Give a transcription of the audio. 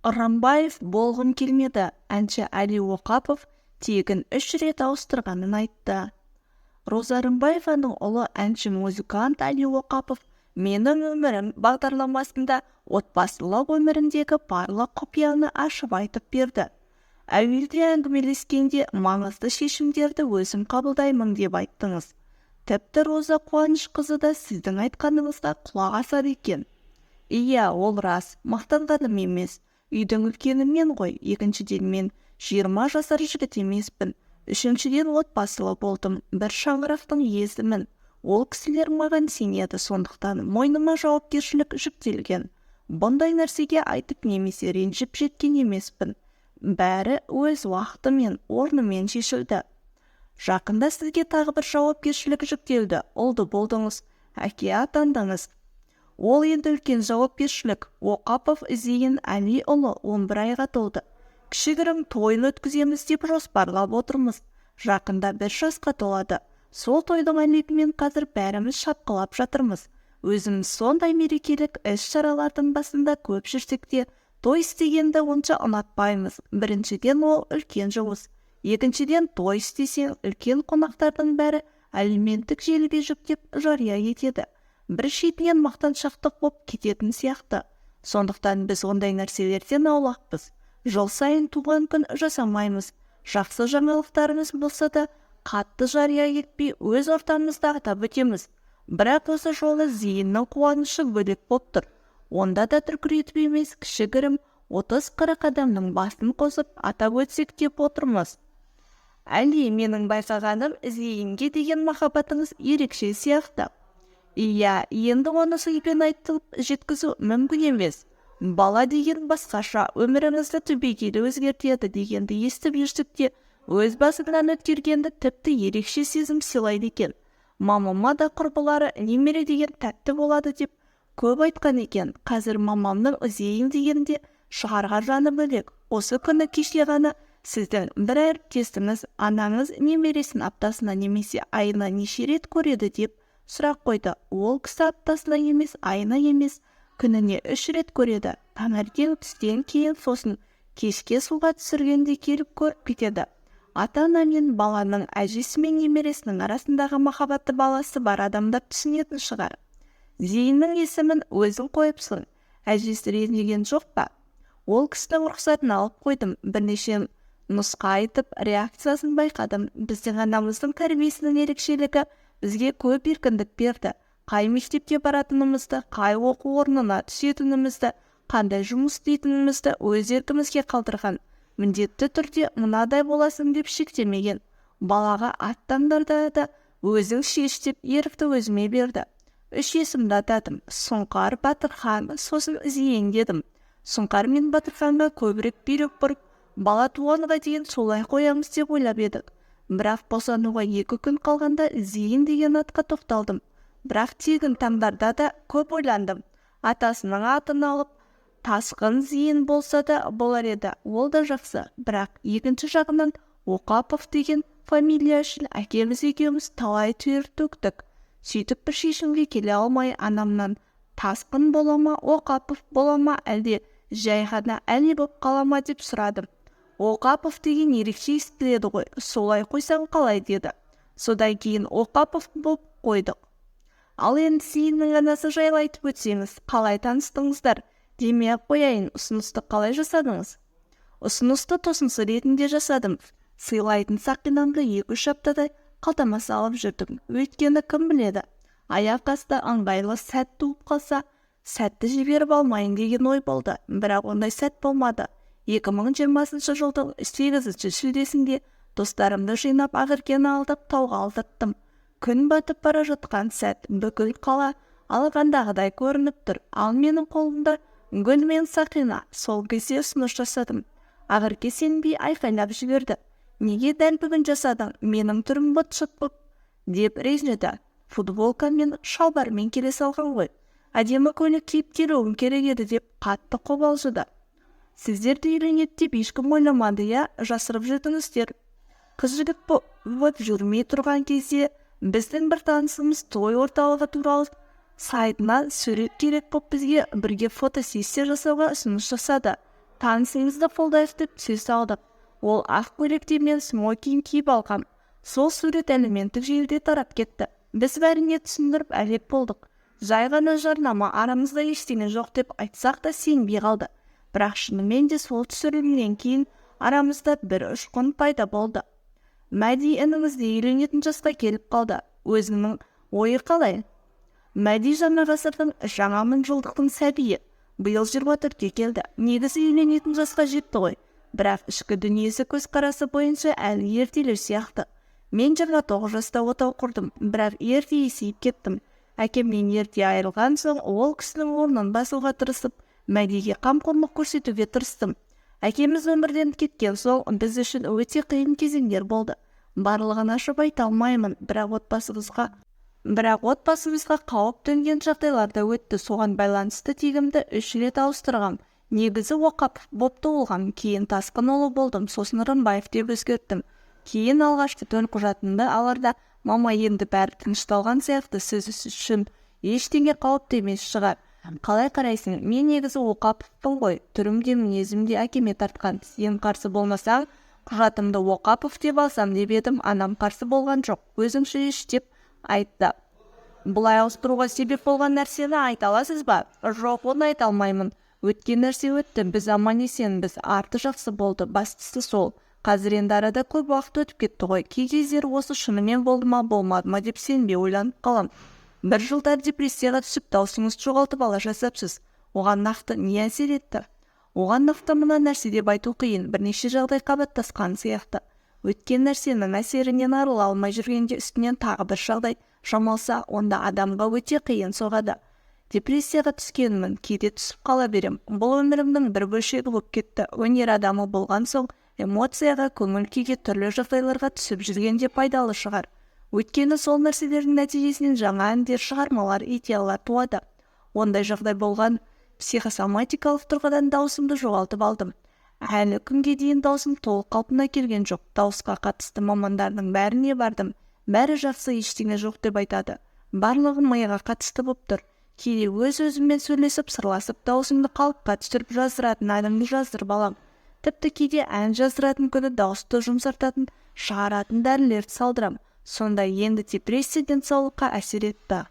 Рымбаев болғым келмеді. Әнші Әли Оқапов тегін 3 рет ауыстырғанын айтты. Роза Рымбаеваның ұлы әнші-музыкант Әли Оқапов «Менің өмірім» бағдарламасында отбасылық өміріндегі барлық құпияны ашып айтып берді. Әуелде әңгімелескенде маңызды шешімдерді өзім қабылдаймын деп айттыңыз. Тіпті Роза Қуанышқызы да сіздің айтқаныңызға құлақ асады екен. Иә, ол рас, мақтанғаным емес. Үйдің үлкені мен ғой. Екіншіден, мен 20 жасар жігіт емеспін. Үшіншіден, отбасылы болдым, бір шаңырақтың иесімін. Ол кісілер маған сенеді, сондықтан мойныма жауапкершілік жүктелген. Бұндай нәрсеге айтып немесе ренжіп жеткен емеспін. Бәрі өз уақытымен, орнымен шешілді. Жақында сізге тағы бір жауапкершілік жүктелді. Ұлды болдыңыз, әке атандыңыз. Ол енді үлкен жауапкершілік. Оқапов Зейін Әлиұлы 11 айға толды. Кішігірім тойын өткіземіз деп жоспарлап отырмыз. Жақында 1 жасқа толады. Сол тойдың әлегімен қазір бәріміз шапқылап жатырмыз. Өзіміз сондай мерекелік іс-шаралардың басында көп жүрсек те, той істегенді онша ұнатпаймыз. Біріншіден, ол үлкен жұмыс. Екіншіден, той істесең, үлкен қонақтардың бәрі әлеуметтік желіге жүктеп жария етеді. Бір шетінен мақтаншақтық боп кететін сияқты. Сондықтан біз ондай нәрселерден аулақпыз. Жыл сайын туған күн жасамаймыз. Жақсы жаңалықтарымыз болса да, қатты жария етпей, өз ортамызда атап өтеміз. Бірақ осы жолы Зейіннің қуанышы бөлек боп тұр. Онда да дүркіретіп емес, кішігірім 30-40 адамның басын қосып атап өтсек деп отырмыз. Әли, менің байқағаным, Зейінге деген махаббатыңыз ерекше сияқты. Иә, енді оны сөзбен айтып жеткізу мүмкін емес. Бала деген басқаша, өміріңізді түбегейлі өзгертеді дегенді естіп жүрсек те, өз басыңнан өткергенді тіпті ерекше сезім сыйлайды екен. Мамама да құрбылары немере деген тәтті болады деп көп айтқан екен. Қазір мамамның Зейін дегенде шығарға жаны бөлек. Осы күні кеше ғана сіздің бір әріптесіңіз анаңыз немересін аптасына немесе айына неше рет көреді деп сұрақ қойды. Ол кісі аптасына емес, айына емес, күніне 3 рет көреді. Таңертең, түстен кейін, сосын кешке суға түсіргенде келіп көріп кетеді. Ата-ана мен баланың, әжесі мен немересінің арасындағы махаббатты баласы бар адамдар түсінетін шығар. Зейіннің есімін өзің қойыпсың. Әжесі ренжіген жоқ па? Ол кісінің рұқсатын алып қойдым. Бірнеше нұсқа айтып, реакциясын байқадым. Біздің анамыздың тәрбиесінің ерекшелігі бізге көп еркіндік берді. Қай мектепке баратынымызды, қай оқу орнына түсетінімізді, қандай жұмыс істейтінімізді өз еркімізге қалдырған. Міндетті түрде мынадай боласың деп шектемеген. Балаға ат таңдарда да өзің шеш деп ерікті өзіме берді. 3 есімді атадым. Сұңқар, Батырхан, сосын Зейін дедім. Сұңқар мен Батырханға көбірек бүйрек бұрып, бала туғанға дейін солай қоямыз деп ойлап едік. Бірақ босануға 2 күн қалғанда Зейін деген атқа тоқталдым. Бірақ тегін таңдарда да көп ойландым. Атасының атын алып, Тасқын Зейін болса да болар еді, ол да жақсы. Бірақ екінші жағынан Оқапов деген фамилия үшін әкеміз екеуміз талай тер төктік. Сөйтіп бір шешімге келе алмай, анамнан Тасқын бола ма, Оқапов бола ма, әлде жай ғана Әли боп қала ма деп сұрадым. Оқапов деген ерекше естіледі ғой, солай қойсаң қалай деді. Содан кейін Оқапов боп қойдық. Ал енді Зейіннің анасы жайлы айтып өтсеңіз, қалай таныстыңыздар? Демей-ақ қояйын, ұсынысты қалай жасадыңыз? Ұсынысты тосынсый ретінде жасадым. Сыйлайтын сақинамды 2-3 аптадай қалтама салып жүрдім. Өйткені кім біледі, аяқ асты ыңғайлы сәт туып қалса, сәтті жіберіп алмайын деген ой болды. Бірақ ондай сәт болмады. 2020 жылдың 8 шілдесінде достарымды жинап, Ақеркені алдап тауға алдырттым. Күн батып бара жатқан сәт, бүкіл қала алақандағыдай көрініп тұр. Ал менің қолымда гүл мен сақина. Сол кезде ұсыныс жасадым. Ақерке сенбей айқайлап жіберді. Неге дәл бүгін жасадың, менің түрім быт-шыт боп деп ренжіді. Футболка мен шалбармен келе салған ғой. Әдемі көйлек киіп келуім керек еді деп қатты қобалжыды. Сіздерді үйленеді деп ешкім ойламады, иә, жасырып жүрдіңіздер. Қыз жігіт болып жүрмей тұрған кезде біздің бір танысымыз той орталығы туралы сайтына сурет керек боп, бізге бірге фотосессия жасауға ұсыныс жасады. Танысымызды қолдайық деп түсе салдық. Ол ақ көйлекте, мен смокинг киіп алғам. Сол сурет әлеуметтік желіде тарап кетті. Біз бәріне түсіндіріп әлек болдық. Жай ғана жарнама, арамызда ештеңе жоқ деп айтсақ та, сенбей қалды. Бірақ шынымен де сол түсірілімнен кейін арамызда бір ұшқын пайда болды. Мәди ініңіз де үйленетін жасқа келіп қалды. Өзінің ойы қалай? Мәди жаңа ғасырдың, жаңа мыңжылдықтың сәбиі. Биыл 24-ке келді. Негізі үйленетін жасқа жетті ғой. Бірақ ішкі дүниесі, көзқарасы бойынша әлі ертелеу сияқты. Мен 29 жаста отау құрдым, бірақ ерте есейіп кеттім. Әкемнен ерте айырылған соң, ол кісінің орнын басуға тырысып, Мәдиге қамқорлық көрсетуге тырыстым. Әкеміз өмірден кеткен соң, біз үшін өте қиын кезеңдер болды. Барлығын ашып айта алмаймын, бірақ отбасымызға қауіп төнген жағдайлар да өтті. Соған байланысты тегімді үш рет ауыстырғам. Негізі Оқапов боп туылғам, кейін Тасқынұлы болдым, сосын Рымбаев деп өзгерттім. Кейін алғашқы төлқұжатымды аларда: «Мама, енді бәрі тынышталған сияқты, сіз үшін ештеңе қауіпті емес шығар, қалай қарайсың? Мен негізі Оқаповпын ғой, түрім де, мінезім де әкеме тартқан. Сен қарсы болмасаң, құжатымды Оқапов деп алсам», – деп едім, анам қарсы болған жоқ, «Өзің шеш» деп айтты. Бұлай ауыстыруға себеп болған нәрсені айта аласыз ба? Жоқ, оны айта алмаймын. Өткен нәрсе өтті, біз аман-есенбіз, арты жақсы болды, бастысы сол. Қазір енді арада көп уақыт өтіп кетті ғой. Кей кездері осы шынымен болды ма, болмады ма деп сенбей ойланып қалам. Бір жылдар депрессияға түсіп, даусыңызды жоғалтып ала жаздапсыз. Оған нақты не әсер етті? Оған нақты мына нәрсе деп айту қиын, бірнеше жағдай қабаттасқан сияқты. Өткен нәрсенің әсерінен арыла алмай жүргенде үстінен тағы бір жағдай жамалса, онда адамға өте қиын соғады. Депрессияға түскенмін, кейде түсіп қала берем. Бұл өмірімнің бір бөлшегі болып кетті. Өнер адамы болған соң, эмоцияға, көңіл күйге, түрлі жағдайларға түсіп жүрген де пайдалы шығар. Өйткені сол нәрселердің нәтижесінен жаңа әндер, шығармалар, идеялар туады. Ондай жағдай болған. Психосоматикалық тұрғыдан даусымды жоғалтып алдым. Әлі күнге дейін даусым толық қалпына келген жоқ. Дауысқа қатысты мамандардың бәріне бардым. Бәрі жақсы, ештеңе жоқ деп айтады. Барлығы миға қатысты болып тұр. Кейде өз-өзіммен сөйлесіп, сырласып, даусымды қалыпқа түсіріп, жаздыратын әнімді жаздырып алам. Тіпті кейде ән жаздыратын күні дауысты жұмсартатын, шығаратын дәрілерді салдырам. Сонда енді депрессия денсаулыққа әсер етті.